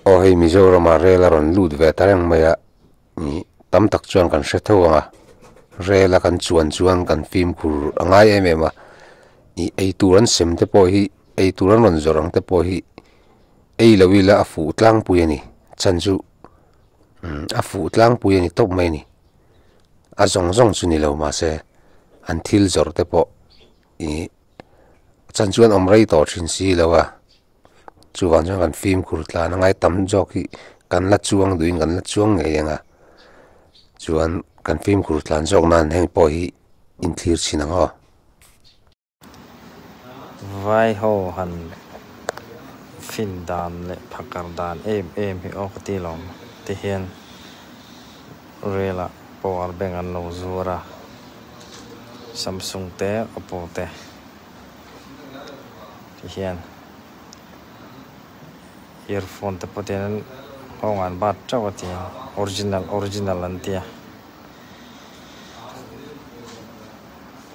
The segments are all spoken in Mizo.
Aw hei Mizoramah rel a rawn lut ve ta reng mai a, ih tam tak chuan kan hre tho ang a, rel a kan chuan chuan kan fimkhur a ngai em em a, ih eitur an sem te pawh hi eitur an rawn zawrh ang te pawh hi ei lo ila a fuh tlangpui a ni, chhan chu umm a fuh tlangpui a ni tawp mai a ni, a zawng zawng chu ni lo mahse an thil zawrh te pawh ih chan chuan awm rei tawh thin si lo a. Chuvang chuan kan fimkhur tlan a ngai tam zawk hi kan la chuang duhin kan la chuang ngei ang a, chuan kan fimkhur tlan zawk nan heng pawh hi inthlir chhin ang aw. Vai ho han fin dan leh phakar dan em em hi aw ka ti lawm ti hian rel ah power bank an lo zuar a, Samsung te Oppo te. Ti hian earphone te pawh tian nghawng an bat teuh a ti original original an tia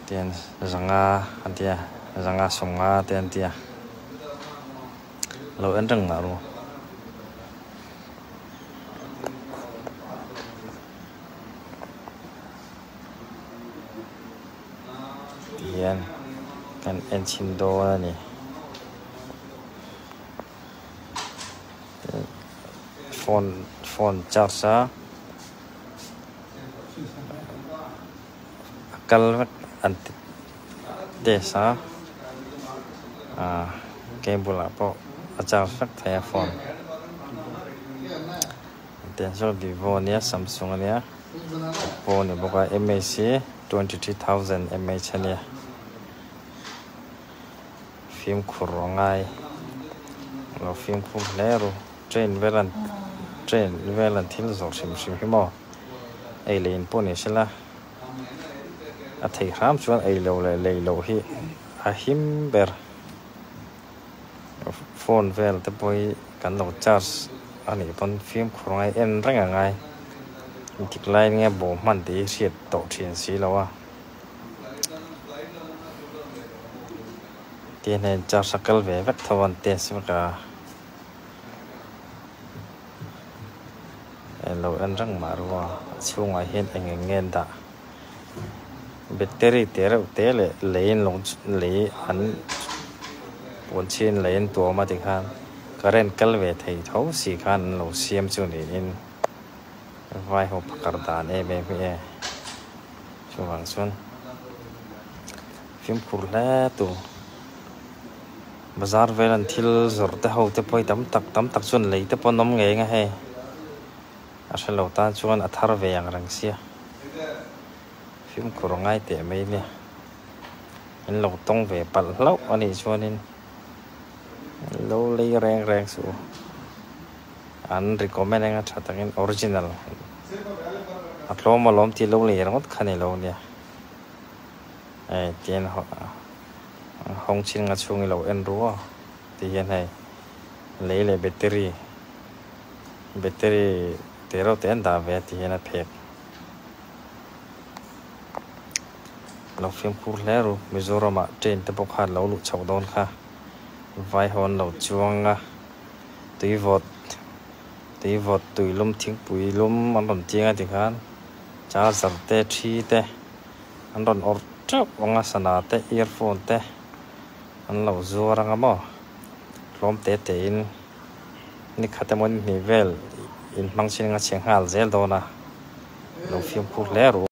tian zanga an tia zanga sawmnga te an tia lo en reng mah ru. Tihian kan en chhin dawn a ni. Phone phone charge a a kal vek an ti test a ah cable ah pawh a charge vek thei a phone. Tiang chuan Vivo ania Samsung ania Oppo a ni bawk a mah hi 23,000 mah ania fimkhur a ngai lo fimkhur hle ru train vel an train vel an thil zawrh hrim hrim hi maw ei leh in pawh ni sela a thei hram chuan ei loh leh lei loh hi a him ber. Phone vel te pawh hi kan lo charge a nih pawn fimkhur ngai en reng a ngai dik lai nge bawh hman tih hi hriat tawh thin si lo a tin hei charge a kal ve vek tho an test vek a lo en reng mah ru a a chhungah hian eng eng nge an dah. Battery te reuh te leh lei an lo lei an puan chhin lei an tuam a tikhan current kal ve thei tho si khan an lo siam chu niin vai ho phakar dan em em hi e chuvang chuan fimkhur hle tur bazar vel an thil zawrh te ho te pawh hi tam tak tam tak chuan lei te pawh an awm ngei ang a hei. A hre lo tan chuan a thar ve ang reng sia. Fimkhur ngai teh mai nia. In lo tawng ve palh hlauh a nih chuanin lo lei reng reng suh u. An recommend eng a tha takin original a tlawm alawm tih lo lei ringawt kha ni lo nia. Hei tihian hawng chhin nga chhung i lo en ru aw tihian hei lei leh battery. Battery te reuh te an dah ve a ti hian a phek. Lo fimkhur hle ru Mizoram ah train te pawh kha lo luh chhoh dawn kha vai ho an lo chuang a tui vawt tui vawt tui lum thingpui lum an rawn chiang a ti khan charger te thi te an rawn awrh teuh ang a sana te earphone te an lo zuar ang a maw hlawm te te in. Ni khat emaw ni hnih vel inhmang chin anga chhe nghal zel dawn a, lo fimkhur hle ru.